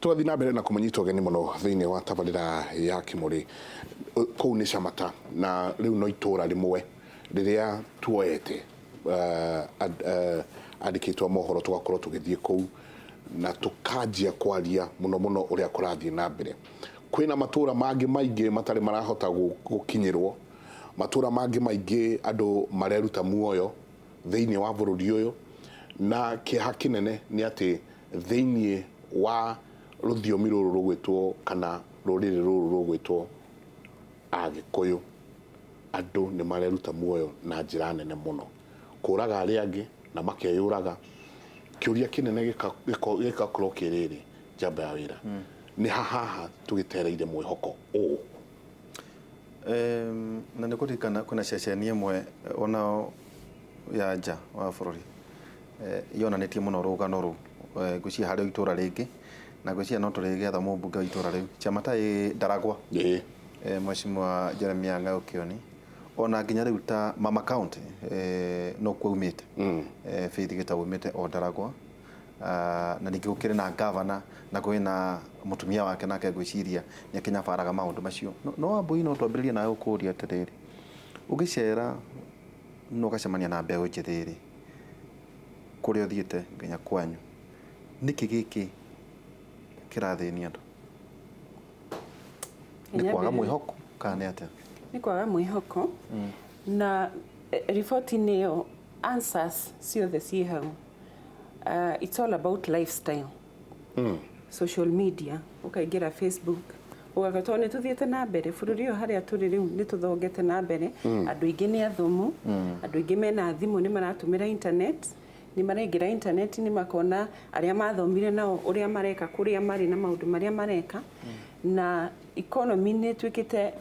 Tũgathiĩ na mbere na kũmũnyita ũgeni mũno thĩinĩ wa tabarĩra ya Kĩmũrĩ. Kũu nĩ Camata, na rĩu no itũra rĩmwe rĩrĩa tuoete andĩkĩtwo mohoro, tũgakorwo tũgĩthiĩ kũu na tũkanjia kwaria mũno mũno ũrĩa kũrathiĩ na mbere. Kwĩna matũra mangĩ maingĩ matarĩ marahota gũkinyĩrwo, matũra mangĩ maingĩ andũ mareruta muoyo thĩinĩ wa bũrũri ũyũ, na kĩeha kĩnene nĩ atĩ thĩinĩ wa rũthiomi rũrũ rũgwĩtwo kana rũrĩrĩ rũrũ rũgwĩtwo Agĩkũyũ, andũ nĩ mareruta muoyo na njĩra nene mũno, kũraga arĩa angĩ na makeyũraga. Kĩũria kĩnene gĩgakorwo kĩ rĩrĩ, njamba ya wĩra, nĩ ha haha tũgĩtereire mwĩhoko ũũ? Na nĩ kũririkana kwĩna ceceni ĩmwe onao ya nja wa bũrũri yonanĩtie mũno rũgano rũu. Ngwĩciria harĩ o itũra rĩngĩ, na ngwĩciria no tũrĩgĩetha mũmbunge wa itũra rĩu, Chama ĩ Ndaragwa. Mheshimiwa Jeremiah Ng'aũ Kĩoni, ona nginya rĩu ta Mama County no kuo aumĩte. Faith Gĩtaũ aumĩte o Ndaragwa. Na ningĩ gũkĩrĩ na governor na kwĩ na mũtumia wake, nake ngwĩciria nĩ akĩnyabaraga maũndũ macio. No Wambui, no twambĩrĩrie nawe gũkũria atĩrĩrĩ, ũgĩcera na ũgacemania na mbeũ njĩthĩ rĩ, kũrĩa ũthiĩte nginya kwanyu, nĩkĩ gĩkĩ kĩrathĩnia andũ? Nĩ kwaga mwĩhoko kana nĩ atĩa? Nĩ kwaga mwĩhoko, na riboti-inĩ ĩyo answers ciothe ciĩ hau. It's all about lifestyle, social media, ũkaingĩra Facebook ũgakora, tondũ nĩ tũthiĩte na mbere bũrũri ũyũ, harĩa tũrĩ rĩu nĩ tũthongete na mbere, andũ aingĩ nĩ athomu, andũ aingĩ mena thimũ, nĩ maratũmĩra internet, nĩ maraingĩra internet, nĩ makona arĩa mathomire nao ũrĩa mareka kũrĩa marĩ na maũndũ marĩa mareka, na economy nĩ ĩtuĩkĩte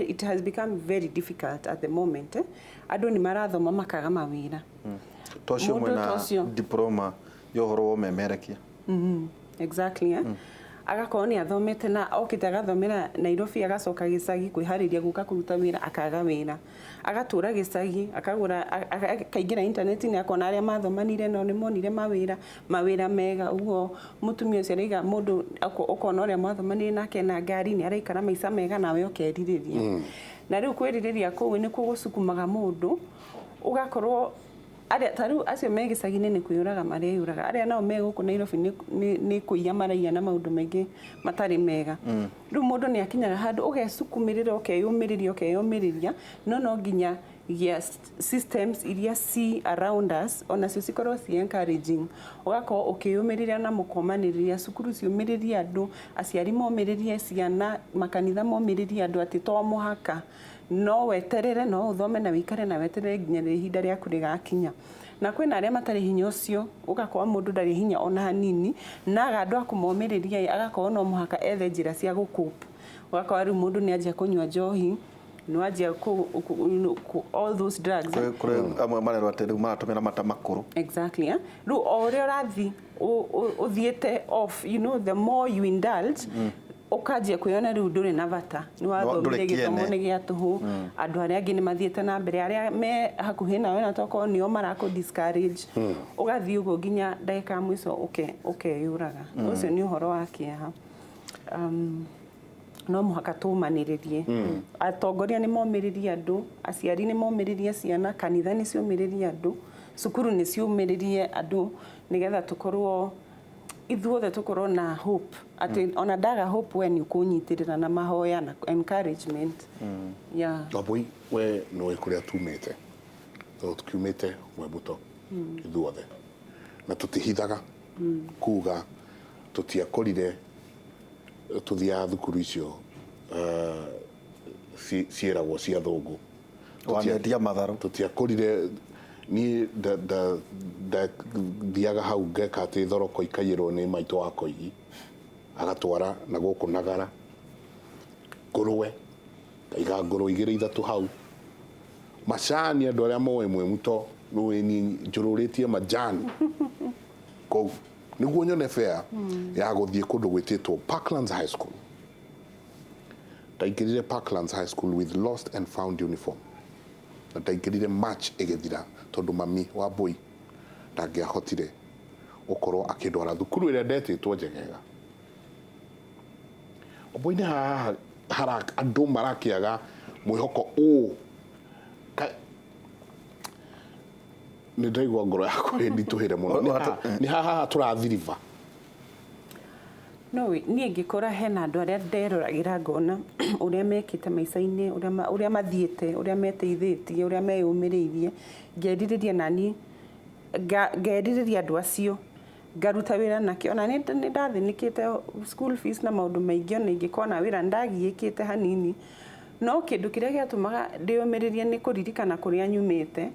it has become very difficult at the moment, eh? Andũ nĩ marathoma makaga mawĩra. To ũcio Mũndũ mwena ta ũcio. Diploma ya ũhoro wa ũmemerekia. Exactly, eh? Agakorwo nĩ athomete na okĩte agathomera Nairobi, agacoka gĩcagi kwĩharĩria gũka kũruta wĩra, akaga wĩra, agatũra gĩcagi, akagũra, akaingĩra intaneti-inĩ, akona arĩa mathomanire nao nĩ monire mawĩra, mawĩra mega. Ũguo mũtumia ũcio araiga mũndũ ũkona ũrĩa mwathomanire nake na ngari, nĩ araikara maica mega, nawe ũkerirĩria. Na rĩu kwĩrirĩria kũu nĩkuo gũcukumaga mũndũ, ũgakorwo arĩa ta rĩu acio me gĩcagi-inĩ nĩ kwĩyũraga mareyũraga, arĩa nao me gũkũ Nairobi nĩ kũiya maraiya na maũndũ maingĩ matarĩ mega. Rĩu mũndũ nĩ akinyaga handũ ũgecukumĩrĩra, ũkeyũmĩrĩria, ũkeyũmĩrĩria, no nginya gia systems iria ci around us onacio cikorwo ci encouraging, ũgakorwo ũkĩyũmĩrĩria na mũkomanĩrĩria, cukuru ciũmĩrĩrie andũ, aciari momĩrĩrie ciana, makanitha momĩrĩrie andũ atĩ to mũhaka, no weterere, no ũthome na wĩikare na weterere nginya rĩrĩa ihinda rĩaku rĩgakinya. Na kwĩna arĩa matarĩ hinya ũcio, ũgakora mũndũ ndarĩ hinya ona hanini, na aga andũ a kũmomĩrĩria, agakorwo no mũhaka ethe njĩra cia gũ-cope. Ũgakora rĩu mũndũ nĩ anjia kũnyua njohi, nĩ wanjia all those drugs. Kũrĩ amwe marerwo atĩ rĩu maratũmĩra mata makũrũ. Exactly, eh? Rĩu o ũrĩa ũrathiĩ ũthiĩte off, the more you indulge, ũkanjia kwĩyona rĩu ndũrĩ na bata, nĩ wathomire ndũrĩ gĩthomo kĩene. Nĩ gĩa tũhũ. Andũ arĩa angĩ nĩ mathiĩte na mbere, arĩa me hakuhĩ nawe na tokorwo nĩo marakũ discourage, ũgathiĩ ũguo nginya ndagĩka ya mũico ũkeyũraga. Ũcio nĩ ũhoro wa kĩeha. No mũhaka tũmanĩrĩrie, atongoria nĩ momĩrĩrie andũ, aciari nĩ momĩrĩrie ciana, kanitha nĩ ciũmĩrĩrie andũ, cukuru nĩ ciũmĩrĩrie andũ, nĩgetha tũkorwo ithuothe tũkorwo na hope, atĩ ona ndaga hope, we nĩ ũkũnyitĩrĩra na mahoya na encouragement, yeah. Wambui, we nĩũĩ kũrĩa tumĩte, tondũ tũkiumĩte Mwebuto ithuothe, na tũtihithaga kuga tũtiakorire tũthiaga thukuru icio ciĩragwo cia thũngũ. Wanendia matharũ. Tũtiakũrire. Niĩ ndathiaga hau ngeka atĩ thoroko ikaiyĩrwo nĩ maitũ wa koigi, agatwara na gũkũ Nagara ngũrwe, ngaiga ngũrwe igĩrĩ ithatũ hau, macani. Andũ arĩa moĩ Mwĩmuto nĩũĩ niĩ njũrũrĩtie majani kũu nĩguo nyone fare ya gũthiĩ kũndũ gwĩtĩtwo Parklands High School. Ndaingĩrire Parklands High School with lost and found uniform, na ndaingĩrire March ĩgĩthira, tondũ mami wa Mbui ndangĩahotire. Gũkorwo akĩndwara thukuru ĩrĩa ndetĩtwo njegega. Wambui, haha hara andũ marakĩaga mwĩhoko ũũ. Nĩ ndaigua ngoro yakwa ĩnditũhĩre mũno. Nĩ haha tũrathiriba. No niĩ ngĩkora hena andũ arĩa nderoragĩra ngona ũrĩa mekĩte maica-inĩ, ũrĩa mathiĩte, ũrĩa meteithĩtie, ũrĩa meyũmĩrĩirie, ngerirĩria nani ngerirĩria andũ acio, ngaruta wĩra nakĩo. Ona nĩ ndathĩnĩkĩte school fees na maũndũ maingĩ, ona ingĩkona wĩra nĩ ndagiĩkĩte hanini, no kĩndũ kĩrĩa gĩatũmaga ndĩyũmĩrĩrie nĩ kũririkana kũrĩa nyumĩte,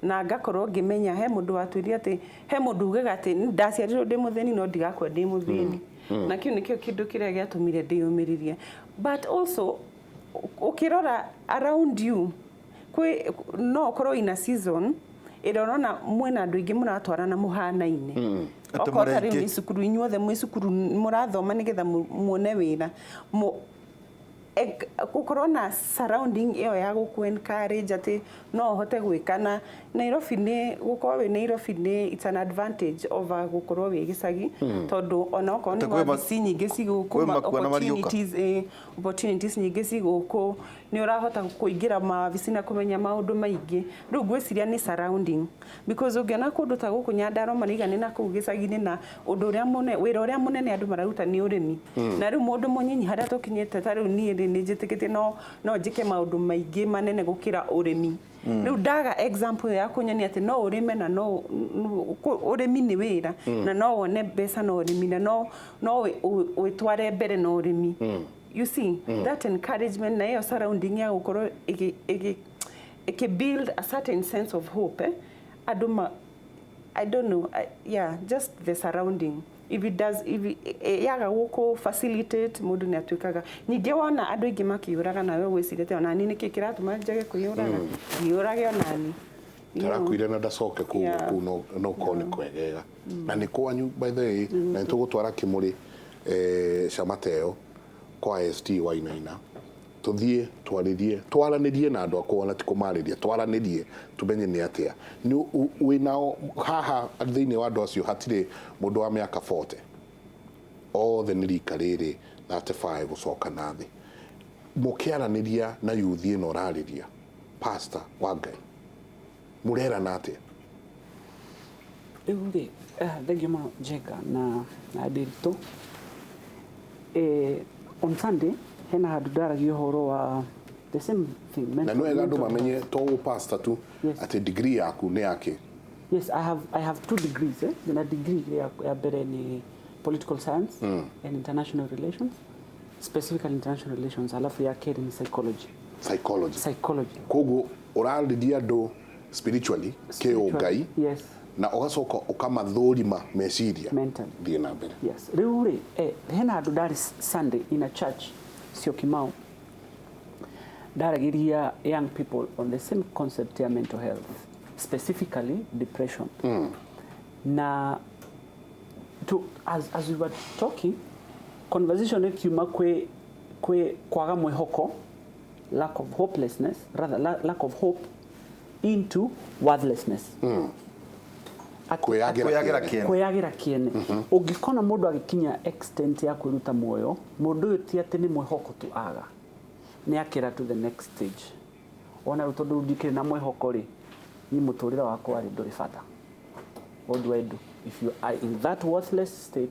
na ngakorwo ngĩmenya he mũndũ watwĩrire atĩ he mũndũ ugaga atĩ ndaciarirwo ndĩ mũthĩni no ndigakua ndĩ mũthĩni, na kĩu nĩkĩo kĩndũ kĩrĩa gĩatũmire ndĩyũmĩrĩrie. But also ũkĩrora around you, kwĩ no ũkorwo in a season ĩrĩa ũrona mwĩna andũ aingĩ mũratwarana mũhanaine. Atĩ Okorwo ta rĩu mũrĩ aingĩ. Nĩ cukuru, inyuothe mwĩ cukuru mũrathoma nĩgetha muone wĩra, gũkorwo na surrounding ĩyo ya gũkũ encourage atĩ no ũhote gwĩka. Na Nairobi, nĩ gũkorwo wĩ Nairobi nĩ it's an advantage over gũkorwo wĩ gĩcagi, tondũ ona okorwo nĩ Atĩ wabici nyingĩ ci gũkũ, kwĩ makua na mariũka. Opportunities nyingĩ ci gũkũ, nĩ ũrahota kũingĩra mawabici na kũmenya maũndũ maingĩ. Rĩu ngwĩciria nĩ surrounding, because ũngĩona kũndũ ta gũkũ Nyandarua maraiga nĩ na kũu gĩcagi-inĩ, na ũndũ ũrĩa mũnene, wĩra ũrĩa mũnene andũ mararuta nĩ ũrĩmi, na rĩu mũndũ mũnyinyi harĩa tũkinyĩte, ta rĩu niĩ rĩ, nĩ njĩtĩkĩtie no njĩke maũndũ maingĩ manene gũkĩra ũrĩmi. Rĩu ndaga example ya kũnyonia atĩ no ũrĩme na no ũrĩmi nĩ wĩra na no wone mbeca na ũrĩmi na no wĩtware mbere na ũrĩmi. You see that encouragement na ĩyo surrounding ya gũkorwo ĩkĩ build a certain sense of hope, eh? Andũ ma, I don't know, yeah, just the surrounding. If it does, if it, yaga gũkũ facilitate, mũndũ nĩ atuĩkaga. Ningĩ wona andũ aingĩ makĩũraga, nawe ũgwĩciria onani nĩkĩ kĩratũma njage kwĩyũraga, ndiũrage onani. You know. Tarakuire na ndacoke kuu. Kuu no korwo nĩ kwegega na nĩ kwanyu, by the way, na nĩ tũgũtwara kĩmũrĩ cama ta ĩyo kwa ST Wainaina, tũthiĩ twarĩrie, twaranĩrie na andũ akwa, na ti kũmarĩria, twaranĩrie tumenye nĩ atĩa nĩ wĩnao haha. Thĩinĩ wa andũ acio hatirĩ mũndũ wa mĩaka 40, othe nĩ rika rĩrĩ 35 gũcoka na thĩ. Mũkĩaranĩria na yuthi ĩno ũrarĩria, pastor wa Ngai, mũrerana atĩa? Rĩu rĩ, thengiũ mũno Njenga na Ndiritu. On Sunday hena handũ ndaragia ũhoro wa the same thing. Na nĩ wega andũ Mental mamenye to ũ pastor tu, Yes. atĩ degree yaku nĩ yake? Yes, I have two degrees. Eh? Na degree ya mbere ni political science and international relations, specifically international relations. Alafu ya kerĩ ni psychology. Psychology? Psychology. Koguo ũrarĩria andũ spiritually, kĩũngai, Yes. na ũgacoka ũkamathũrima meciria. Mentally. Thiĩ na mbere. Yes. Rĩu rĩ, hena handũ ndarĩ Sunday in a church Syokimau, ndaragĩria young people on the same concept ya mental health, specifically depression. Na as we were talking, conversation ĩkiuma kwĩ kwaga mwĩhoko, lack of hopelessness, rather lack of hope into worthlessness. Kwĩyagĩra Kwĩyagĩra kĩene. kĩene. Kwĩyagĩra kĩene. Ũngĩkona mũndũ agĩkinya extent ya kwĩruta muoyo, mũndũ ũyũ ti atĩ nĩ mwĩhoko tu aga, nĩ akĩra to the next stage. Ona rĩu tondũ ndikĩrĩ na mwĩhoko rĩ, niĩ mũtũrĩre wakwa rĩ ndũrĩ bata. What do I do? If you are in that worthless state,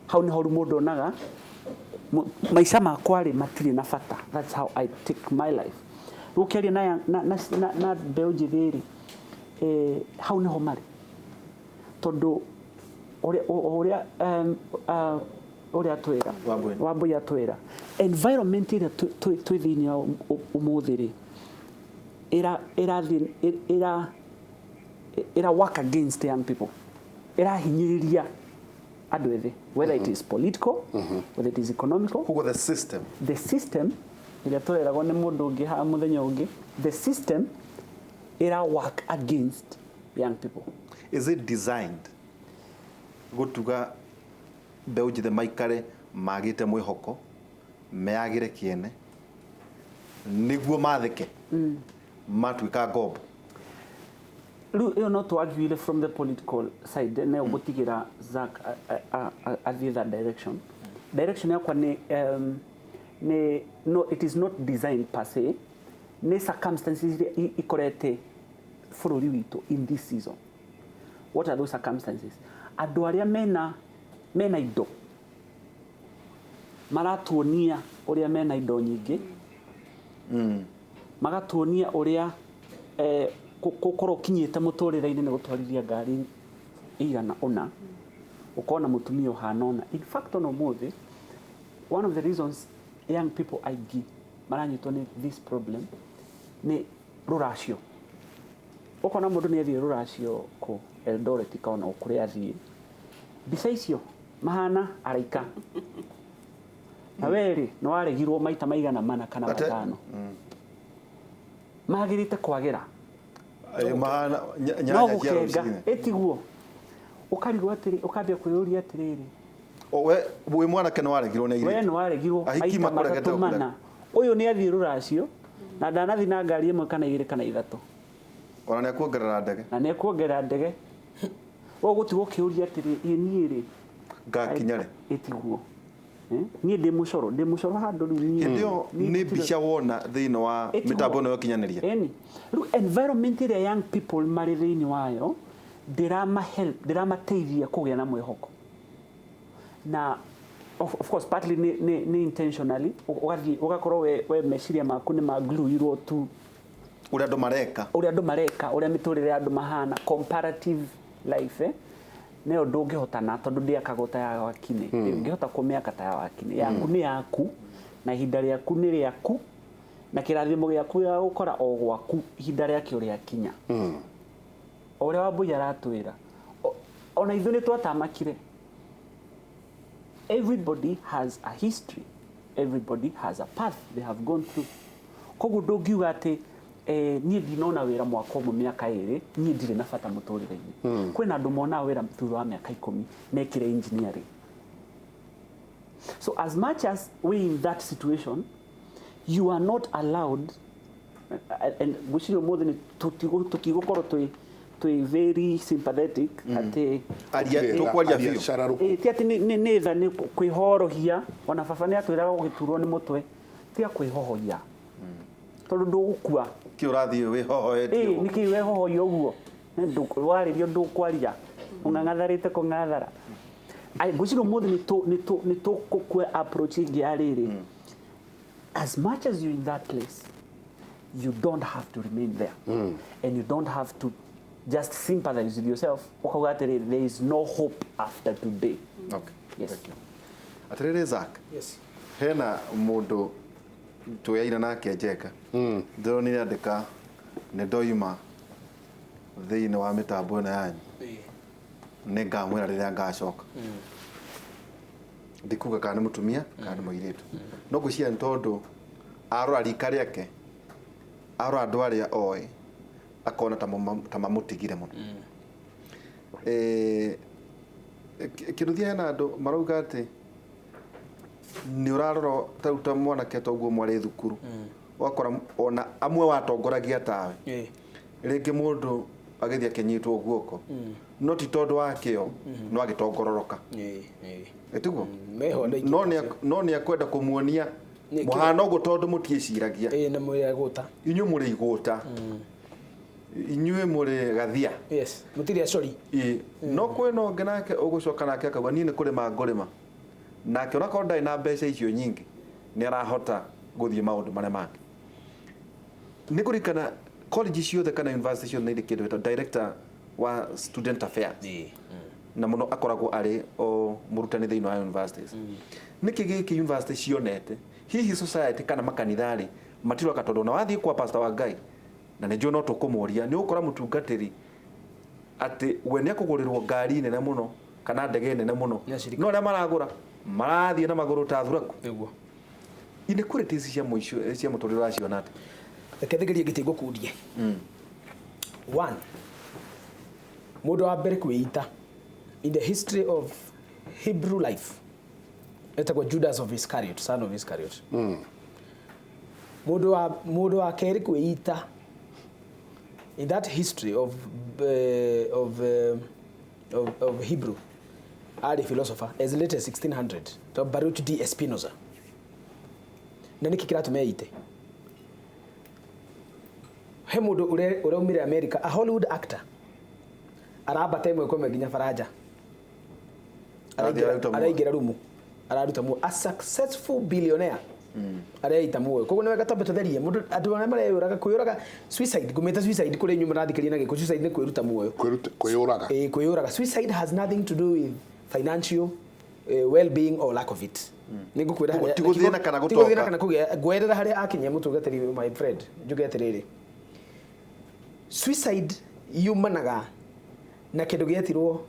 hau nĩho rĩu mũndũ onaga maica makwa rĩ matirĩ na bata. That's how I take my life. Rĩu ũkĩaria na mbeũ njĩthĩ rĩ, hau nĩho marĩ, tondũ ũrĩa ũrĩa atwĩra Wambui. Wambui atwĩra environment ĩrĩa twĩ thĩinĩ wa ũmũthĩ rĩ, ĩrathiĩ ĩra work against young people, ĩrahinyĩrĩria andũ ethĩ, whether it is political, whether it is economical. Koguo the system. The system ĩrĩa tũreragwo nĩ mũndũ ũngĩ haha mũthenya ũngĩ, the system ĩra work against young people. Is it designed gutuga mbeũ njĩthĩ maikare magĩte mwĩhoko, meyagĩre kĩene nĩguo mathĩke matuĩka ngombo? Rĩu ĩyo no twaguire from the political side nĩ ũgũtigĩra Zack athiĩ that direction. Direction yakwa nĩ nĩ no, it is not designed per se, nĩ circumstances iria ikorete bũrũri witũ in this season. What are those circumstances? Andũ arĩa mena indo maratuonia ũrĩa mena indo nyingĩ, magatuonia ũrĩa gũkorwo ũkinyĩte mũtũrĩre-inĩ nĩ gũtwarithia ngari igana ũna, ũkona mũtumia ũhana ũna. In fact, ona ũmũthĩ, one of the reasons young people aingĩ maranyitwo nĩ this problem nĩ rũracio. Ũkona mũndũ nĩ athiĩ rũracio kũ Eldoret kana o kũrĩa athiĩ, mbica icio mahana araika, na werĩ nĩ waregirwo maita maigana mana kana matano, magĩrĩte kwagĩra. Mahana no nyanya cia gũkenga rũcinĩ. Ĩtiguo ũkarigwo atĩrĩ, ũkambia kwĩyũria atĩrĩrĩ, O, we wĩ mwanake nĩ waregirwo nĩ we airĩtu. nĩ waregirwo Ahiki maita makũregete matatũ ũkũrega. mana, ũyũ nĩ athiĩ rũracio na ndanathiĩ na ngari ĩmwe kana igĩrĩ kana ithatũ. Ona nĩ akuongerera ndege. Na nĩ ekuongerera ndege. We ũgũtigwo ũkĩũria atĩrĩ, ĩ niĩ rĩ Ngakinya rĩ? Ĩtiguo. Eh? Niĩ ndĩ mũcoro handũ rĩu niĩ. Hĩndĩ ĩyo niĩ nĩ gũtirĩ- mbica wona thĩinĩ wa Ĩtiguo. mĩtambo ĩno ya ũkinyanĩria. Ĩni rĩu environment ĩrĩa young people marĩ thĩinĩ wayo ndĩrama help, ndĩramateithia kũgĩa na mwĩhoko. Na of course partly nĩ intentionally ũgathiĩ ũgakorwo we meciria maku nĩ magluirwo tu ũrĩa andũ mareka, ũrĩa andũ mareka, ũrĩa mĩtũrĩre ya andũ mahana, comparative life, eh? Nĩyo ndũngĩhotana tondũ ndĩakagwo ta ya wakinĩ, ndũngĩhota kũmĩaka ta ya wakinĩ. Yaku nĩ yaku na ihinda rĩaku nĩ rĩaku na kĩrathimo gĩaku gĩgagũkora o gwaku ihinda rĩakĩo rĩakinya. O ũrĩa Wambui aratwĩra, ona ithuĩ nĩ twatamakire. Everybody has a history, everybody has a path they have gone through. Koguo ndũngiuga atĩ niĩ ndinona wĩra mwaka ũmwe, mĩaka 2, niĩ ndirĩ na bata mũtũrĩre-inĩ. Kwĩna andũ monaga wĩra thutha wa mĩaka 10 mekire engineering. So as much as we in that situation, you are not allowed, and ngwĩciria ũmũthĩ nĩ tũtigũkorwo twĩ very sympathetic atĩ Aria tũkwaria biũ. Biacara rũkũ. Ti atĩ nĩ tha, nĩ kwĩhorohia. Ona baba nĩ atwĩraga ũgĩturwo nĩ mũtwe tiga kwĩhohoia tondũ ndũgũkua. Kĩ ũrathiĩ wĩhohoetie ũguo? Nĩkĩ wehohoia ũguo? Warĩrio ndũkwaria, ũng'ang'atharĩte kũng'athara. Ai, ngwĩciria ũmũthĩ nĩ tũkũkua approach ĩngĩ ya rĩrĩ: as much as you're in that place, you don't have to remain there, and you don't have to just sympathize with yourself ukauga atĩrĩ, there is no hope after today. Okay. Yes. Thank you. Atĩrĩrĩ Zack, Yes. hena mũndũ twĩyaire nake Njenga, ndĩronire andĩka, nĩ ndoima thĩinĩ wa mĩtambo ĩno yanyu, nĩ ngamwĩra rĩrĩa ngacoka. Ndikuga kana nĩ mũtumia kana nĩ mũirĩtu, no ngwĩciria nĩ tondũ arora rika rĩake, arora andũ arĩa oĩ, akona ta mamũtigire mũno. Kĩnuthia, hena andũ marauga atĩ nĩ ũrarora ta rĩu ta mwanake ta ũguo mwarĩ thukuru, ũgakora ona amwe watongoragia tawe, rĩngĩ mũndũ agĩthiĩ akĩnyitwo guoko, no ti tondũ wa kĩo, no agĩtongororoka. Ĩtiguo? Meho andũ aingĩ. No nĩ akwenda kũmuonia Nĩ mũhana ũguo tondũ mũtiĩciragia. Na mwĩra gũta. Inyuĩ mũrĩ igũta, inyuĩ mũrĩ gathia. Yes, mũtirĩ acori. Ĩ, no kwĩna ũngĩ nake ũgũcoka nake akauga, niĩ nĩ kũrĩma ngũrĩma, nake onakorwo ndarĩ na mbeca icio nyingĩ, nĩ arahota gũthiĩ maũndũ marĩa mangĩ. Nĩ kũririkana college ciothe kana university ciothe nĩ irĩ kĩndũ gĩtagwo director wa student affairs, na mũno akoragwo arĩ o mũrutani thĩinĩ wa universities. Nĩkĩ gĩkĩ university cionete hihi society kana makanitha rĩ matiroka? Tondũ ona wathiĩ kwa pastor wa Ngai, na nĩ njũĩ no tũkũmũria, nĩ ũgũkora mũtungatĩri atĩ we nĩ akũgũrĩrwo ngari nene mũno kana ndege nene mũno, Nĩ acirika. no arĩa maragũra marathiĩ na magũrũ ta thuraku. Inequalities cia mũico cia mũtũrĩre ũraciona atĩa? Reke thigerie gĩtĩ ngũkundie. One, mũndũ wa mbere kwĩita in the history of Hebrew life etagwo Judas of Iscariot, son of Iscariot. Mũndũ wa kerĩ kwĩita In that history of Hebrew arĩ philosopher as late as 1600 to Baruch D. Spinoza. Na nĩkĩ kĩratũma eite? He mũndũ ũraumire America, a Hollywood actor, arambata ĩmwe kwa ĩmwe nginya Faranja. Arathiĩ araruta muoyo. Araingĩra rumu araruta muoyo, a successful billionaire areita muoyo. Koguo nĩ wega twambe tũtherie mũndũ, andũ arĩa mareyũraga, kwĩyũraga, suicide, ngũmĩta suicide kũrĩ inyuĩ mũrathikĩrĩria na gĩkũ, suicide nĩ kwĩruta muoyo. Kwĩyũraga. Eh, kwĩyũraga. Suicide has nothing to do with financial well-being or lack of it. Nĩ ngũkwĩra Koguo harĩa- ti gũthĩna kana ti gũthĩna gũtonga. kana kũgĩa. Ngwerera harĩa akinyia mũtungatĩri, my friend, njuge atĩrĩrĩ, suicide yumanaga na kĩndũ gĩetirwo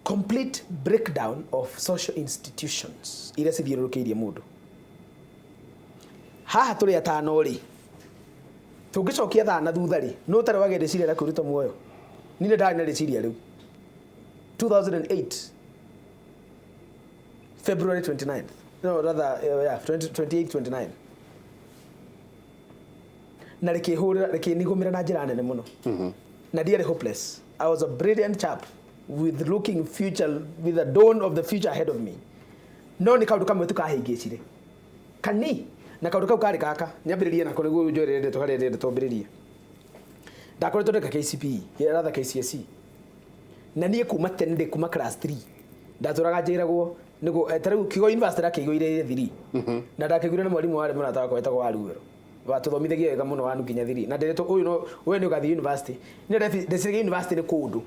complete breakdown of social institutions iria cithiũrũrũkĩirie mũndũ. Haha tũrĩ atano rĩ, tũngĩcokia thaa na thutha rĩ, no ũtarĩ wagĩa rĩciria rĩa kwĩruta muoyo? Niĩ nĩ ndarĩ na rĩciria rĩu 2008 February 29th, no, rather, yeah, 20, 28 29, na rĩkĩhũrĩra, rĩkĩnigũmĩra na njĩra nene mũno, na ndiarĩ hopeless. I was a brilliant chap with looking future, with the dawn of the future ahead of me, no nĩ kaũndũ kamwe tu kahĩngĩcire kani, na kaũndũ kau karĩ gaka nyambĩrĩrie nako nĩguo njoerere ndeto harĩa ndĩrenda twambĩrĩrie. Ndakoretwo ndeka KCPE, rather KCSE, na niĩ kuma tene ndĩ kuma class 3 ndatũraga njĩragwo nĩguo ta rĩu Kigo University ndakĩiguire 3, na ndakĩiguire nĩ mwarimũ warĩ mũrata wakwa wetagwo Waruwero, watũthomithagia wega mũno wanu nginya 3, na ndĩretwo ũyũ no we nĩ ũgathiĩ university. Niĩ ndeciragia university nĩ kũndũ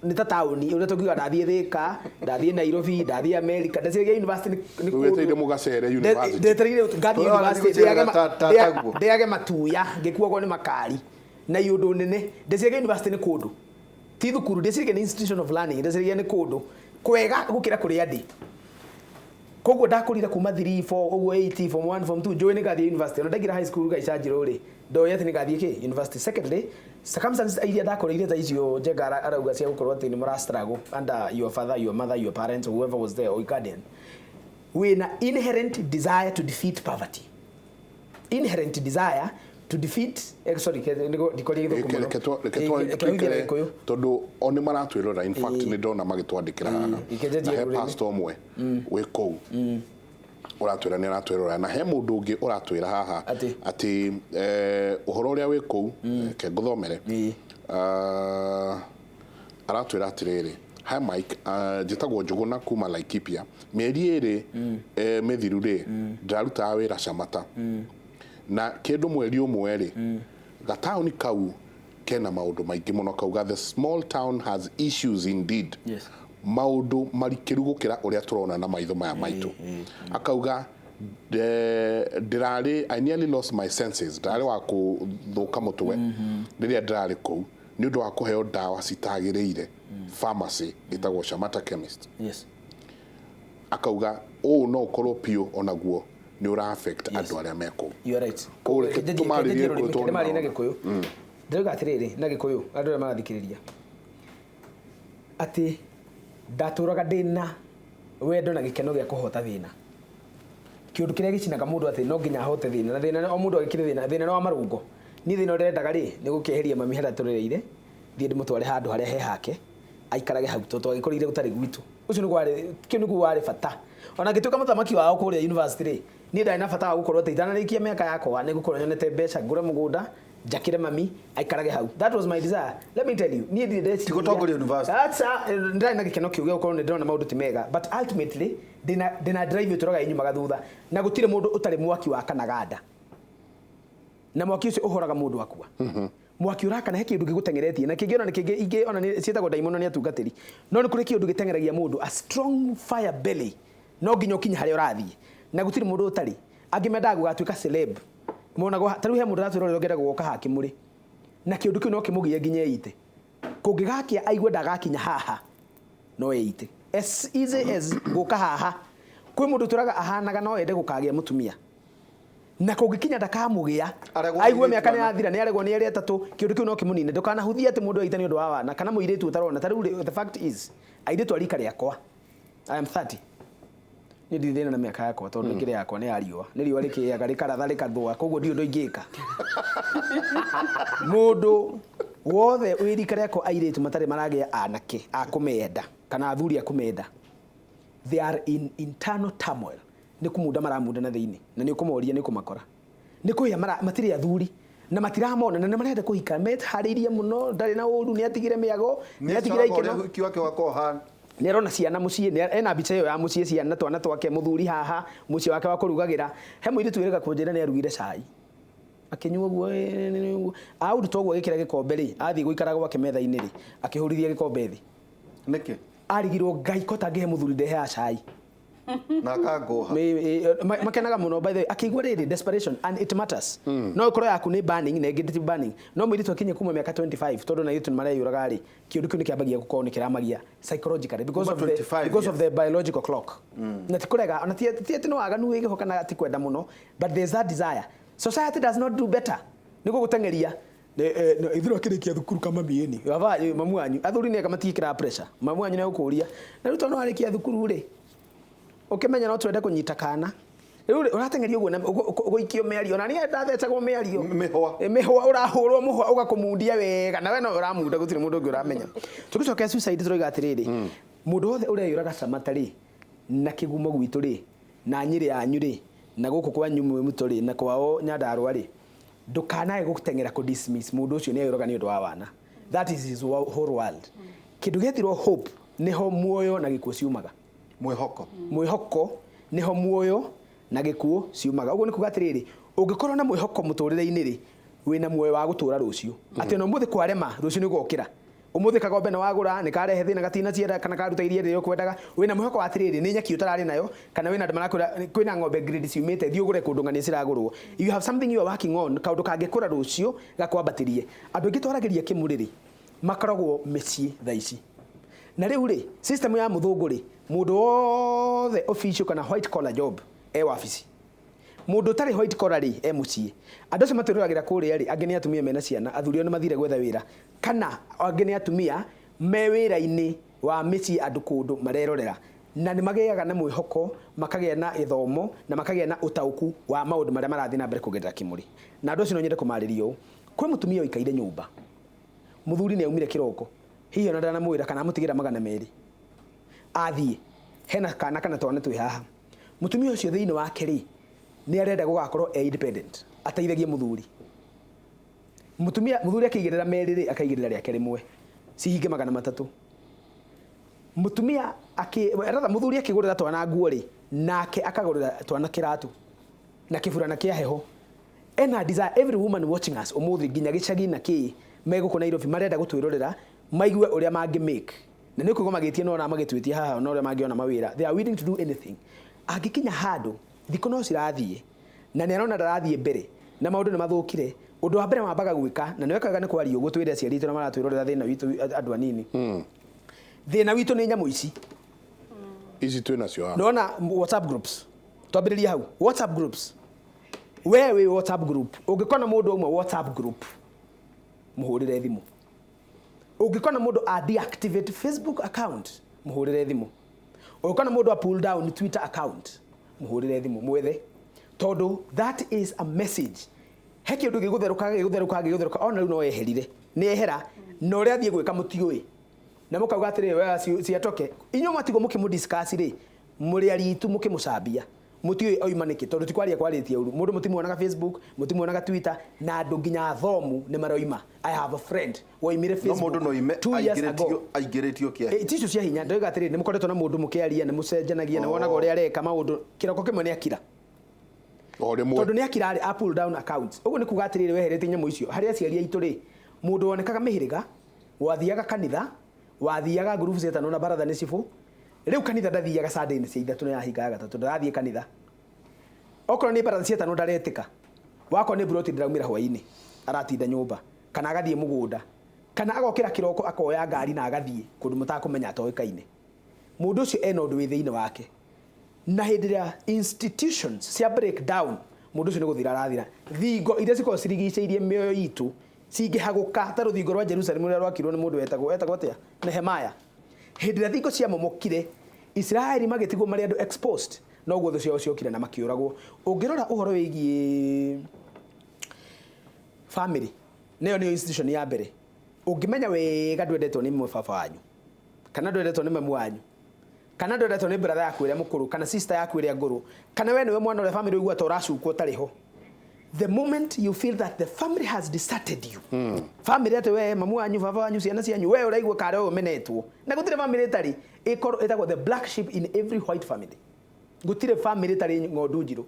nĩ ta taũni ũrĩa tũngiuga ndathiĩ Thĩka, ndathiĩ Nairobi, ndathiĩ America. Ndeciragia university nĩ Rĩu wetereire mũgacere university. Ndetereire ngathiĩ Ũrona university nĩ taguo. ndĩage matuya ngĩkuagwo nĩ makari na iũndũ nene. Ndeciragia university nĩ kũndũ, ti thukuru. Ndeciragia nĩ institution of learning. Ndeciragia nĩ kũndũ kwega gũkĩra kũrĩa ndĩ. Koguo ndakũrire kuma 3 4 ũguo 8 form 1, form 2, njũĩ nĩ ngathiĩ university. Ona ndaingĩra high school gaicanjirũ rĩ, ndoĩ atĩ nĩ ngathiĩ kĩ university. Secondly, circumstances iria ndakoreire tha icio Njenga arauga cia gũkorwo atĩ nĩ mũra struggle under your father, your mother, your parents or whoever was there, or guardian, wĩna inherent desire to defeat poverty, inherent desire to defeat, sorry, ndikoria gĩthũngũ mũno. Reke Reke huithie na tũikare Gĩkũyũ. Tondũ o nĩ maratwĩrora. In fact, nĩ ndona magĩtwandĩkĩra haha. Ikenjetie Na he rũrĩmĩ. pastor ũmwe wĩ kũu ũratwĩra nĩ aratwĩrora, na he mũndũ ũngĩ ũratwĩra haha Atĩ? Atĩ ũhoro ũrĩa wĩ kũu, reke ngũthomere. Ah, aratwĩra atĩrĩrĩ, "Hi Mike, njĩtagwo Njũgũna kuma Laikipia. Mĩeri 2 mĩthiru rĩ, ndĩrarutaga wĩra Camata na kĩndũ mweri ũmwe rĩ, gataũni kau kena maũndũ maingĩ mũno." Kauga, "The small town has issues indeed." Maũndũ marikĩru gũkĩra ũrĩa tũrona na maitho maya maitũ. Akauga, "Ndĩrarĩ, I nearly lost my senses, ndarĩ wa kũthũka mũtwe rĩrĩa ndĩrarĩ kũu nĩ ũndũ wa kũheo ndawa citagĩrĩire pharmacy ĩtagwo Shamata Chemist." Akauga ũũ no ũkorwo biũ onaguo nĩ ũra affect andũ arĩa me kũu. You are right. Koguo reke tũmarĩrie Gĩkũyũ tondũ Ndĩmarĩrie na nĩmarona. Gĩkũyũ. Ndĩrauga atĩrĩrĩ na Gĩkũyũ, andũ arĩa marathikĩrĩria, atĩ ndatũraga ndĩna wendo na gĩkeno gĩa kũhota thĩna, kĩũndũ kĩrĩa gĩcinaga mũndũ atĩ no nginya ahote thĩna, na thĩna o mũndũ agĩkĩrĩ thĩna, thĩna nĩ wa marũngo. Niĩ thĩna ũrĩa ndendaga rĩ, nĩ gũkĩeheria mami harĩa tũrereire, thiĩ ndĩmũtware handũ harĩa he hake aikarage hau, tondũ twagĩkorire gũtarĩ gwitũ. Ũcio nĩguo warĩ, kĩu nĩguo warĩ bata. Ona ngĩtuĩka mũthamaki wao kũrĩa university rĩ, niĩ ndarĩ na bata wa gũkorwo atĩ itanarĩkia mĩaka yakwa nĩ gũkorwo nyonete mbeca ngũre mũgũnda njakĩre mami aikarage hau. That was my desire. Let me tell you, niĩ ndirĩ ndeciria Ti gũtongoria university. Aca, ndarĩ na gĩkeno kĩu gĩa gũkorwo nĩ ndĩrona maũndũ ti mega, but ultimately ndĩna drive ĩtũraga ĩnyumaga thutha, na gũtirĩ mũndũ ũtarĩ mwaki wa kanaganda, na mwaki ũcio ũhoraga mũndũ akua. Mwaki ũrakana he kĩndũ gĩgũteng'eretie, na kĩngĩ ona nĩ kĩngĩ ingĩ ona nĩ ciĩtagwo ndaimono nĩ atungatĩri, no nĩ kũrĩ kĩndũ gĩteng'eragia mũndũ, a strong fire belly, no nginya ũkinye harĩa ũrathiĩ, na gũtirĩ mũndũ ũtarĩ. Angĩ mendaga gũgatuĩka celeb, monagwo ta rĩu he mũndũ ũratwĩrorera ũngĩenda gũgoka hakĩmũrĩ, na kĩũndũ kĩu no kĩmũgie nginya eite. Kũngĩgakia aigue ndagakinya haha, no eite, as easy as gũka haha. Kwĩ mũndũ tũraga ahanaga no ende gũkagĩa mũtumia, na kũngĩkinya ndakamũgĩa, Aregwo aigue nĩ mĩaka nĩ airĩtu. yathira, nĩ aregwo nĩ erĩ atatũ, kĩũndũ kĩu no kĩmũnine. Ndũkanahũthie atĩ mũndũ aite nĩ ũndũ wa wana kana mũirĩtu ũtarona. Ta rĩu rĩ, the fact is, airĩtu a rika rĩakwa, I am 30, Niĩ ndirĩ thĩna na mĩaka yakwa tondũ ngĩrĩ yakwa nĩ ya riũa. Nĩ riũa rĩkĩaga rĩkaratha rĩkathũa, koguo ndirĩ ũndũ ingĩka. Mũndũ wothe wĩ rika rĩakwa airĩtu matarĩ maragĩa anake a kũmenda kana athuri a kũmenda, they are in internal turmoil. Nĩ kũmunda maramunda na thĩinĩ, na nĩ ũkũmoria nĩ ũkũmakora. Nĩ kũhĩa matirĩ athuri na matiramona na nĩ marenda kũhika, meharĩirie mũno, ndarĩ na ũru, nĩ atigire mĩago, nĩ atigire ikeno. Ũhiki wake wakorwo hana. Nĩ arona ciana mũciĩ, ena mbica ĩyo ya mũciĩ, ciana twana twake, mũthuri haha, mũciĩ wake wa kũrugagĩra. He mũirĩtu wĩrĩga kũnjĩra nĩ arugire cai, akĩnyua ũguo, ũguo aũruta ũguo agĩkĩra gĩkombe rĩ, athiĩ gũikara gwake metha-inĩ rĩ, akĩhũrithia gĩkombe thĩ. Nĩkĩ? Arigirwo Ngai ko tangĩhe mũthuri ndeheaga cai. Na akangũha. Makenaga mũno by the way, akĩigua rĩrĩ desperation and it matters. No ĩkorwo yaku nĩ burning na ĩngĩ ti burning, no mũirĩtu akinye kuma mĩaka 25 tondũ na airĩtu nĩ mareyũraga rĩ, kĩũndũ kĩu nĩ kĩambagia gũkorwo nĩ kĩramagia psychologically because Kuma of the, 25 because of years. the biological clock. Na ti kũrega ona ti atĩ nĩ waganu wĩ gĩko kana ti kwenda mũno, but there's that desire. Society does not do better. Nĩ gũgũteng'eria. Ithuĩ akĩrĩkia thukuru kama mieni baba, mamu wanyu athuri nĩ ega matiĩkĩraga pressure, mamu wanyu nĩ egũkũria na rĩu tondũ warĩkia thukuru rĩ, ũkĩmenya no twende kũnyita kana rĩu rĩ, ũrateng'eria ũguo na ũgũikio mĩario na niĩ ndathecagwo mĩario. Mĩhwa. Mĩhwa, ũrahũrwo mũhwa ũgakũmundia wega na we no ũramunda, gũtirĩ mũndũ ũngĩ ũramenya. Tũgĩcokia suicide tũroiga atĩrĩrĩ, mũndũ wothe ũreyũraga Samata rĩ, na kĩgumo gwitũ rĩ, na Nyĩrĩ yanyu rĩ, na gũkũ kwanyu Mwĩmũtũ rĩ, na kwao Nyandarũa rĩ, ndũkanae gũteng'era kũ dismiss mũndũ ũcio nĩ eyũraga nĩ ũndũ wa wana. That is his whole world. Kĩndũ gĩetirwo hope nĩho muoyo na gĩkuũ ciumaga. Mwĩhoko. Mwĩhoko nĩho muoyo na gĩkuũ ciumaga. Ũguo nĩ kuga atĩrĩrĩ, ũngĩkorwo na mwĩhoko mũtũrĩre-inĩ rĩ, wĩna muoyo wa gũtũra rũciũ. Atĩ ona ũmũthĩ kwarema, rũciũ nĩ ũgokĩra. Ũmũthĩ kagombe nĩ wagũra, nĩ karehe thĩna gatinaciara kana karuta iria rĩrĩa ũkwendaga. Wĩna mwĩhoko wa atĩrĩrĩ, nĩ nyeki ũtararĩ nayo, kana wĩna andũ marakwĩra kwĩna ng'ombe grade ciumĩte, thiĩ ũgũre kũndũ ng'ania ciragũrwo. You have something you are working on, kaũndũ kangĩkũra rũciũ gakwambatĩrie. Andũ aingĩ twaragĩria kĩmũrĩ rĩ, makoragwo mĩciĩ thaa ici. Na rĩu rĩ, system ya mũthũngũ rĩ, mũndũ wothe official kana white collar job e wabici. Mũndũ ũtarĩ white collar rĩ, e mũciĩ. Andũ acio matwĩroragĩra kũrĩa rĩ, angĩ nĩ atumia mena ciana, athuri ao nĩ mathire gwetha wĩra, kana angĩ nĩ atumia me wĩra-inĩ wa mĩciĩ andũ kũndũ marerorera. Na nĩ magĩaga na mwĩhoko, makagĩa na gĩthomo, na makagĩa na ũtaũku wa maũndũ marĩa marathiĩ na mbere kũgerera kĩmũrĩ. Na andũ acio no nyende kũmarĩria ũũ. Kwĩ mũtumia ũikaire nyũmba, mũthuri nĩ aumire kĩroko, hihi ona ndanamwĩra kana amũtigĩra 200, athiĩ hena kana kana twana twĩ haha. Mũtumia ũcio thĩinĩ wake rĩ, nĩ arenda gũgakorwo e independent, ateithagie mũthuri. Mũtumia, mũthuri akĩigĩrĩra merĩ rĩ, akaigĩrĩra rĩake rĩmwe, cihinge 300. Mũtumia rather mũthuri akĩgũrĩra twana nguo rĩ, nake akagũrĩra twana kĩratũ na kĩburana kĩa heho. Ena desire, every woman watching us ũmũthĩ nginya gĩcagi na kĩ megũkũ Nairobi marenda gũtwĩrorera maigue ũrĩa mangĩ make. Na nĩ ũkũigua magĩtie no ona magĩtwĩtie haha na ũrĩa mangĩona mawĩra. They are willing to do anything. Angĩkinya handũ thikũ no cirathiĩ na nĩ arona ndarathiĩ mbere na maũndũ nĩ mathũkire, ũndũ wa mbere mambaga gwĩka na nĩ wekaga nĩ kwaria ũguo twĩre aciari aitũ na maratwĩrorera thĩna witũ andũ anini. Thĩna witũ nĩ nyamũ ici. Ici twĩ nacio haha. Nĩwona WhatsApp groups. Twambĩrĩrie hau. WhatsApp groups. We wĩ WhatsApp group. Ũngĩkona mũndũ ũmwe WhatsApp group, mũhũrĩre thimũ. Ũngĩkona mũndũ a deactivate Facebook account, mũhũrĩre thimũ. Ũngĩkona mũndũ a pull down Twitter account, mũhũrĩre thimũ, mwethe. Tondũ that is a message. He kĩndũ gĩgũtherũka, gĩgũtherũka, gĩgũtherũka, ona rĩu no eherire. Nĩ ehera, na ũrĩa athiĩ gwĩka mũtiũĩ. Na mũkauga atĩrĩrĩ, we ciatoke. Inyuĩ mwatigwo mũkĩmũ-discuss rĩ, mũrĩ aritu mũkĩmũcambia. Mũtiũĩ oima nĩkĩ, tondũ ti kwaria kwarĩtie ũru. Mũndũ mũtimuonaga Facebook, mũtimuonaga Twitter, na andũ nginya athomu nĩ maroima. I have a friend woimire No Facebook mũndũ no oime 2 years ago. aingĩrĩtio kĩa Ti icio cia hinya, ndoiga atĩrĩrĩ, nĩ mũkoretwo na mũndũ mũkĩaria, nĩ mũcenjanagia, nĩ wonaga ũrĩa areka maũndũ, kĩroko kĩmwe nĩ akira. O rĩmwe. Tondũ nĩ akira rĩ, a pull down accounts. Ũguo nĩ kuga atĩrĩrĩ, weheretie nyamũ icio. Harĩ aciari aitũ rĩ, mũndũ wonekaga mĩhĩrĩga, wathiaga kanitha, wathiaga ngurubu cietano na baratha nĩ cibũ. Rĩu kanitha ndathiaga Sunday nĩ cia ithatũ na yahinga ya gatatũ, ndarathiĩ kanitha. Okorwo nĩ baratha cietano ndaretĩka. Wakorwo nĩ broti ndĩraumĩra hwaĩ-inĩ, aratinda nyũmba, kana agathiĩ mũgũnda, kana agokĩra kĩroko akoya ngari na agathiĩ kũndũ mũtakũmenya atoĩkaine. Mũndũ ũcio ena ũndũ wĩ thĩinĩ wake. Na hĩndĩ ĩrĩa institutions cia break down, mũndũ ũcio nĩ gũthira arathira. Thingo iria cikoragwo cirigicĩirie mĩoyo itũ cingĩhagũka ta rũthingo rwa Jerusalem rũrĩa rwakirwo nĩ mũndũ wetagwo atĩa? Nehemiah. Hĩndĩ ĩrĩa thingo ciamomokire, Isiraeli magĩtigwo marĩ andũ exposed, Noguo thũ ciao ciokire na makĩũragwo. Ũngĩrora ũhoro wĩgiĩ family, nĩyo nĩyo institution ya mbere. Ũngĩmenya wega ndwendetwo nĩ baba wanyu, kana ndwendetwo nĩ mamu wanyu, kana ndwendetwo nĩ brother yaku ĩrĩa mũkũrũ, kana sister yaku ĩrĩa ngũrũ, kana we nĩwe mwana ũrĩa family ũigua ta ũracukwo ũtarĩ ho, the moment you feel that the family has deserted you, family atĩ we mamu wanyu, baba wanyu, ciana cianyu, we ũraigua karĩ ũyũ ũmenetwo, na gũtirĩ family ĩtarĩ ĩkorwo ĩtagwo the black sheep in every white family. Gũtirĩ family ĩtarĩ ng'ondu njirũ.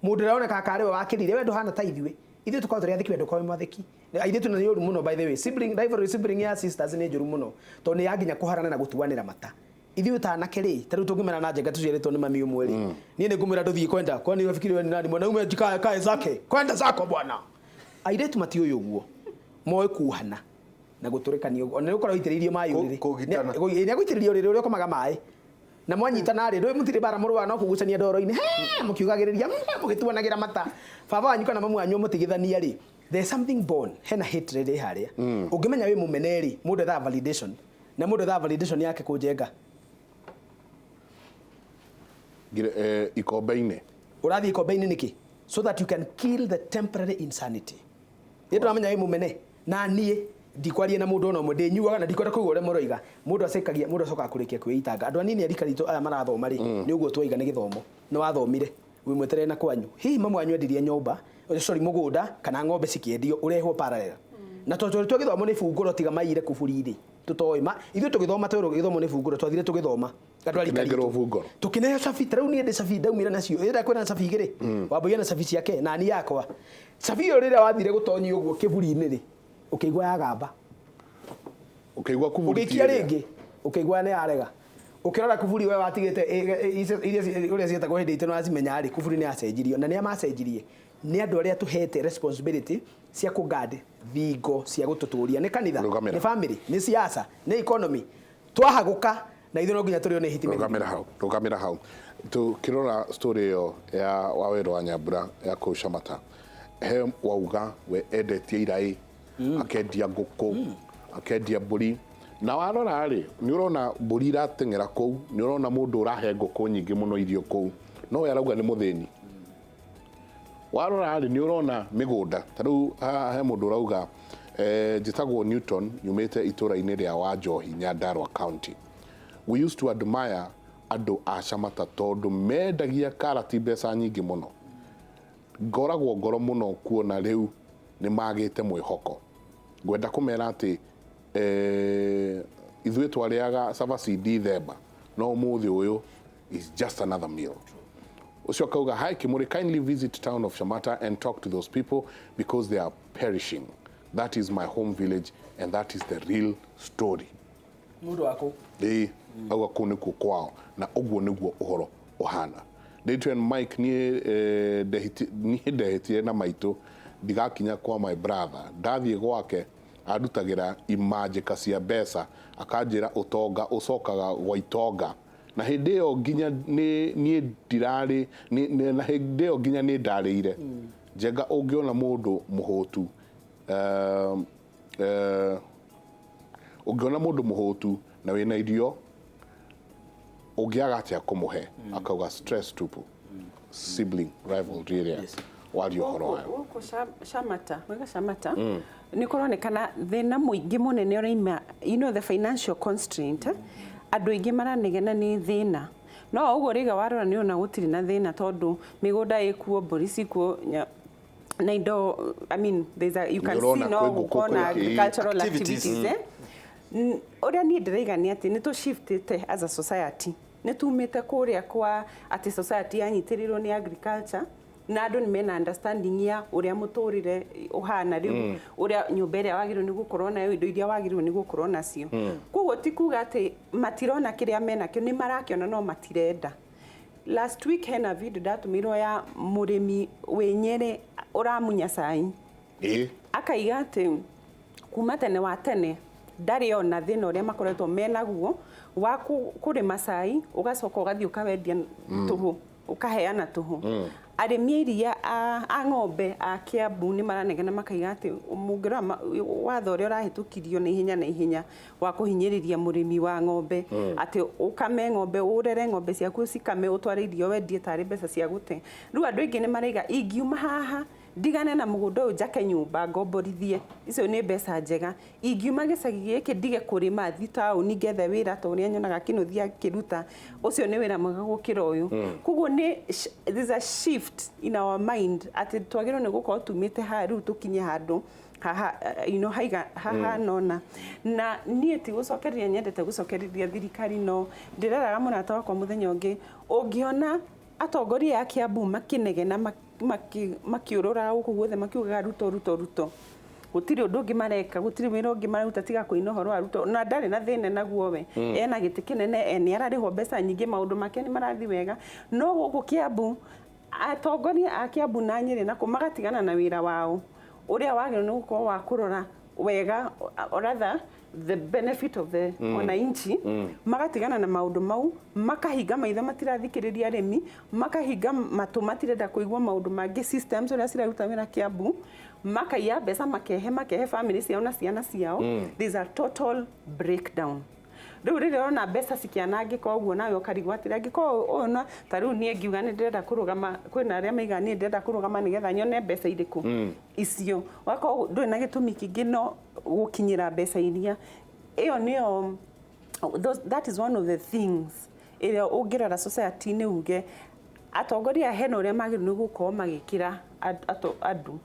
Mũndũ ũrĩa karĩ we wakĩrire, we ndũhana ta ithuĩ, ithuĩ tũkoragwo tũrĩ athĩki, we ndũkoragwo wĩ mwathĩki. Airĩtu na nĩ ũru mũno, by the way. Sibling rivalry, sibling ya sisters nĩ njũru mũno, tondũ nĩ ya nginya kũharana na gũtuanĩra mata. Ithuĩ ta anake rĩ, ta rĩu tũngĩmena na njenga tũciarĩtwo nĩ mami ũmwe rĩ, niĩ nĩ ngũmwĩra ndũthiĩ kwenda, kwani wafikiri we ni nani? Mwanaume jikae kae zake kwenda zako bwana. Airĩtu matiũĩ ũguo, moĩ kuhana na gũtũrĩkania ũguo. Ona nĩ ũkoragwo ũitĩrĩirio maĩ ũrĩrĩ. Kũgitana. Nĩ agũitĩrĩria ũrĩrĩ ũrĩa ũkomaga maĩ na mwanyitana rĩ, ndũĩ mũtirĩ bara mũrũa, no kũgucania ndoro-inĩ, he, mũkiugagĩrĩria, mũgĩtuanagĩra mata. Baba wanyu kana mamu wanyu mũtigithania rĩ, there's something born, hena hatred ĩ harĩa. Ũngĩmenya wĩ mũmene rĩ, mũndũ ethaga validation, na mũndũ ethaga validation yake kũnjenga. Ikombe-inĩ. Ũrathiĩ ikombe-inĩ nĩkĩ? So that you can kill the temporary insanity. Nĩ ndĩramenya wĩ mũmene, na niĩ ndikwaria na mũndũ ona ũmwe, ndĩnyuaga na ndikwenda kũigua ũrĩa mũroiga. Mũndũ acekagia, mũndũ acokaga kũrĩkia kwĩitanga. Andũ anini a rika ritũ aya marathoma rĩ, nĩ ũguo twaiga nĩ gĩthomo. Nĩ wathomire wĩ mweterere na kwanyu, hihi mamu wanyu endirie nyũmba, sorry, mũgũnda kana ng'ombe cikĩendio, ũrehwo parallel. Na tondũ tũrĩ gĩthomo nĩ bungũro, tiga maiyire kuburi-rĩ, tũtoĩ ma ithuĩ tũgĩthoma twerwo gĩthomo nĩ bungũro, twathire tũgĩthoma andũ a rika Tũkĩnengerwo ritũ. bungũro. Tũkĩneo cabi. Ta rĩu niĩ ndĩ cabi ndaumire nacio, ĩrĩa kwĩna cabi igĩrĩ, wambũia na cabi ciake na niĩ yakwa. Cabi ĩyo rĩrĩa wathire gũtonyia ũguo kĩburi-inĩ rĩ, ũkĩigua yagamba. Ũkĩigua kuburi. Ũgĩikia rĩngĩ, ũkĩigua nĩ yarega. Ũkĩrora kuburi we watigĩte iria ũrĩa ciĩtagwo hĩndĩ itũ nĩwacimenya rĩ, kuburi nĩ yacenjirio. Na nĩa macenjirie? Nĩ andũ arĩa tũhete responsibility cia kũguard thingo cia gũtũtũria. Nĩ kanitha, Rũgamĩra. nĩ family, nĩ siasa, nĩ economy. Twahagũka na ithuĩ no nginya tũrĩo nĩ hiti. Rũgamĩra hau, rũgamĩra hau. Tukĩrora story ĩyo ya Wawerũ wa Nyambura ya kũu Shamata, he wauga we endetie iraĩ, akendia ngũkũ, akendia mbũri. Na warora rĩ, nĩ ũrona mbũri irateng'era kũu, nĩ ũrona mũndũ ũrahe ngũkũ nyingĩ mũno irio kũu, no we arauga nĩ mũthĩni. Warora rĩ, nĩ ũrona mĩgũnda. Ta rĩu haha he mũndũ ũrauga, njĩtagwo Newton, nyumĩte itũũra-inĩ rĩa Wanjohi, Nyandarua County. We used to admire andũ a Shamata tondũ mendagia karati mbeca nyingĩ mũno. Ngoragwo ngoro mũno kuona rĩu nĩ magĩte mwĩhoko. Ngwenda kũmera atĩ ithuĩ twarĩaga cabaci Dithemba, no ũmũthĩ ũyũ is just another meal. Ũcio akauga, "Hi Kimuri, kindly visit town of Shamata and talk to those people because they are perishing. That is my home village and that is the real story." Mũndũ waku. Ĩĩ, auga kũu nĩkuo kwao na ũguo nĩguo ũhoro ũhana. Dayton Mike, niĩ niĩ ndehĩtire na maitũ ndigakinya kwa my brother. Ndathiĩ gwake andutagĩra imanjĩka cia mbeca, akanjĩra ũtonga ũcokaga gwa itonga, na hĩndĩ ĩyo nginya nĩ niĩ ndirarĩ na hĩndĩ ĩyo nginya nĩ ndarĩire njenga. Ũngĩona mũndũ mũhũtu, ũngĩona mũndũ mũhũtu na wĩna irio, ũngĩaga atĩa kũmũhe? Akauga stress tupu, sibling rivalry ĩrĩa waria ũhoro wayo. Gũkũ Shamata, wega Shamata, nĩ kũronekana thĩna mũingĩ mũnene ũraima, the financial constraint. Andũ aingĩ maranegena nĩ thĩna, no ũguo rĩga warora nĩ ũrona gũtirĩ na thĩna, tondũ mĩgũnda ĩkuo, mbũri cikuo, na indo, I mean, there's a, you can see Nĩũrona no kwĩ ngũkũ, gũkorwo na kwĩ kĩ. agricultural Activities. activities, eh? Ũrĩa niĩ ndĩraiga nĩ atĩ nĩ tũ-shiftĩte as a society, nĩ tumĩte kũrĩa kwa atĩ society yanyitĩrĩirwo nĩ agriculture, na andũ nĩ mena understanding ya ũrĩa mũtũrĩre ũhana rĩu, ũrĩa nyũmba ĩrĩa wagĩrĩirwo nĩ gũkorwo nayo, indo iria wagĩrĩirwo nĩ gũkorwo nacio. Koguo ti kuga atĩ matirona kĩrĩa menakĩo, nĩ marakĩona no matirenda. Last week hena video ndatũmĩirwo ya mũrĩmi wĩ Nyĩrĩ ũramunya cai. Akaiga atĩ kuma tene wa tene ndarĩ ona thĩna ũrĩa makoretwo menaguo wa kũrĩma cai, ũgacoka ũgathiĩ ũkawendia tũhũ, ũkaheana tũhũ. Arĩmi a iria a ng'ombe a Kiambu nĩ maranegena makaiga atĩ mũngĩrora watho ũrĩa ũrahĩtũkirio na ihenya na ihenya wa kũhinyĩrĩria mũrĩmi wa ng'ombe, atĩ ũkame ng'ombe, ũrere ng'ombe ciaku cikame, ũtware irio wendie tarĩ mbeca cia gũte. Rĩu andũ aingĩ nĩ maraiga, ingiuma haha ndigane na mũgũnda ũyũ, njake nyũmba ngomborithie, icio nĩ mbeca njega. Ingiuma gĩcagi gĩkĩ ndige kũrĩma, thi taũni ngethe wĩra ta ũrĩa nyonaga Kĩnũthia akĩruta, ũcio nĩ wĩra mwega gũkĩra ũyũ. Koguo nĩ there's a shift in our mind atĩ twagĩrĩirwo nĩ gũkorwo tumĩte haha rĩu tũkinye handũ haha, haiga haha nona. Na niĩ ti gũcokereria nyendete gũcokereria thirikari, no ndĩreraga mũrata wakwa mũthenya ũngĩ, ũngĩona atongoria a Kiambu makĩnegena, makĩũrũra gũkũ guothe makiugaga Ruto, Ruto, Ruto, gũtirĩ ũndũ ũngĩ mareka, gũtirĩ wĩra ũngĩ maruta tiga kũina ũhoro wa Ruto. Na ndarĩ na thĩna naguo, we ena gĩtĩ kĩnene, nĩ ararĩhwo mbeca nyingĩ, maũndũ make nĩ marathiĩ wega. No gũkũ Kiambu, atongoria a Kiambu na Nyĩrĩ nakũ magatigana na wĩra wao ũrĩa wagĩrĩirwo nĩ gũkorwo wa kũrora wega, or rather the benefit of the wananchi. Magatigana na maũndũ mau, makahinga maitho, matirathikĩrĩria arĩmi, makahinga matũ, matirenda kũigua maũndũ mangĩ, systems ũrĩa ciraruta wĩra Kiambu, makaiya mbeca, makehe family ciao na ciana ciao. There's a total breakdown. Rĩu rĩrĩa ũrona mbeca cikĩanangĩka ũguo, nawe ũkarigwo atĩrĩ, angĩkorwo ũyũ na ta rĩu niĩ ngiuga nĩ ndĩrenda kũrũgama, kwĩna arĩa maigaga niĩ ndĩrenda kũrũgama nĩgetha nyone mbeca irĩkũ icio, wakorwo ndũrĩ na gĩtũmi kĩngĩ no gũkinyĩra mbeca iria. Ĩyo nĩyo, that is one of the things ĩrĩa ũngĩrora society-inĩ uge atongoria hena ũrĩa magĩrĩirwo nĩ gũkorwo magĩkĩra andũ.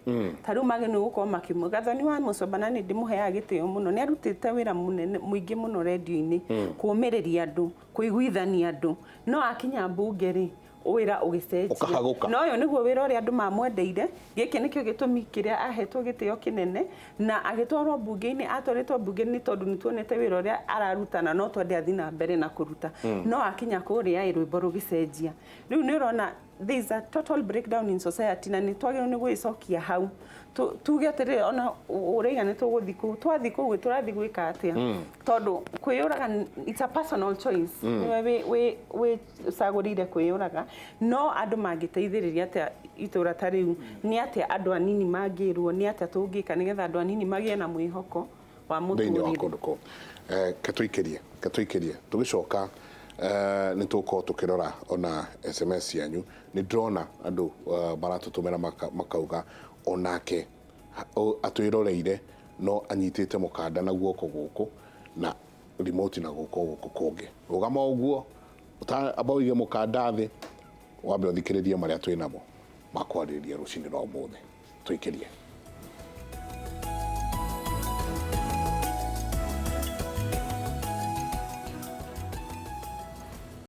Ta rĩu magĩrĩirwo nĩ gũkorwo makĩmũ Gathoni wa Mũcomba, na nĩ ndĩmũheaga gĩtĩo mũno, nĩ arutĩte wĩra mũnene mũingĩ mũno rendio-inĩ, kũũmĩrĩria andũ, kũiguithania andũ, no akinya mbunge rĩ, wĩra ũgĩcenjia. Ũkahagũka. Na ũyũ nĩguo wĩra ũrĩa andũ mamwendeire. Gĩkĩ nĩkĩo gĩtũmi kĩrĩa ahetwo gĩtĩo kĩnene na agĩtwarwo mbunge-inĩ. Atwarĩtwo mbunge-inĩ tondũ nĩ tuonete wĩra ũrĩa araruta na no twende athiĩ na mbere na kũruta. No akinya kũrĩa ĩ, rwĩmbo rũgĩcenjia. Rĩu nĩ ũrona there is a total breakdown in society, na nĩ twagĩrĩirwo nĩ gwĩcokia hau, tuge atĩrĩrĩ, ona ũraiga nĩ tũgũthiĩ kũu, twathiĩ kũu tũrathiĩ gwĩka atĩa? Tondũ kwĩyũraga it's a personal choice, nĩwe wĩcagũrĩire kwĩyũraga. No andũ mangĩteithĩrĩria atĩa itũra ta rĩu? Nĩ atĩa andũ anini mangĩrwo? Nĩ atĩa tũngĩka nĩgetha andũ anini magĩe na mwĩhoko wa thĩinĩ wa mũtũrĩre? Kũndũ kũu. Ke tũikĩrie tũgĩcoka, nĩ tũgũkorwo tũkĩrora ona SMS cianyu. Nĩ ndĩrona andũ maratũtũmĩra makauga onake atwĩroreire, no anyitĩte mũkanda na guoko gũkũ na remote na guoko gũkũ kũngĩ. Rũgama ũguo, amba ũige mũkanda thĩ, wambe ũthikĩrĩrie marĩa twĩ namo makwarĩrĩria rũcinĩ rwa ũmũthĩ. Tũikĩrie.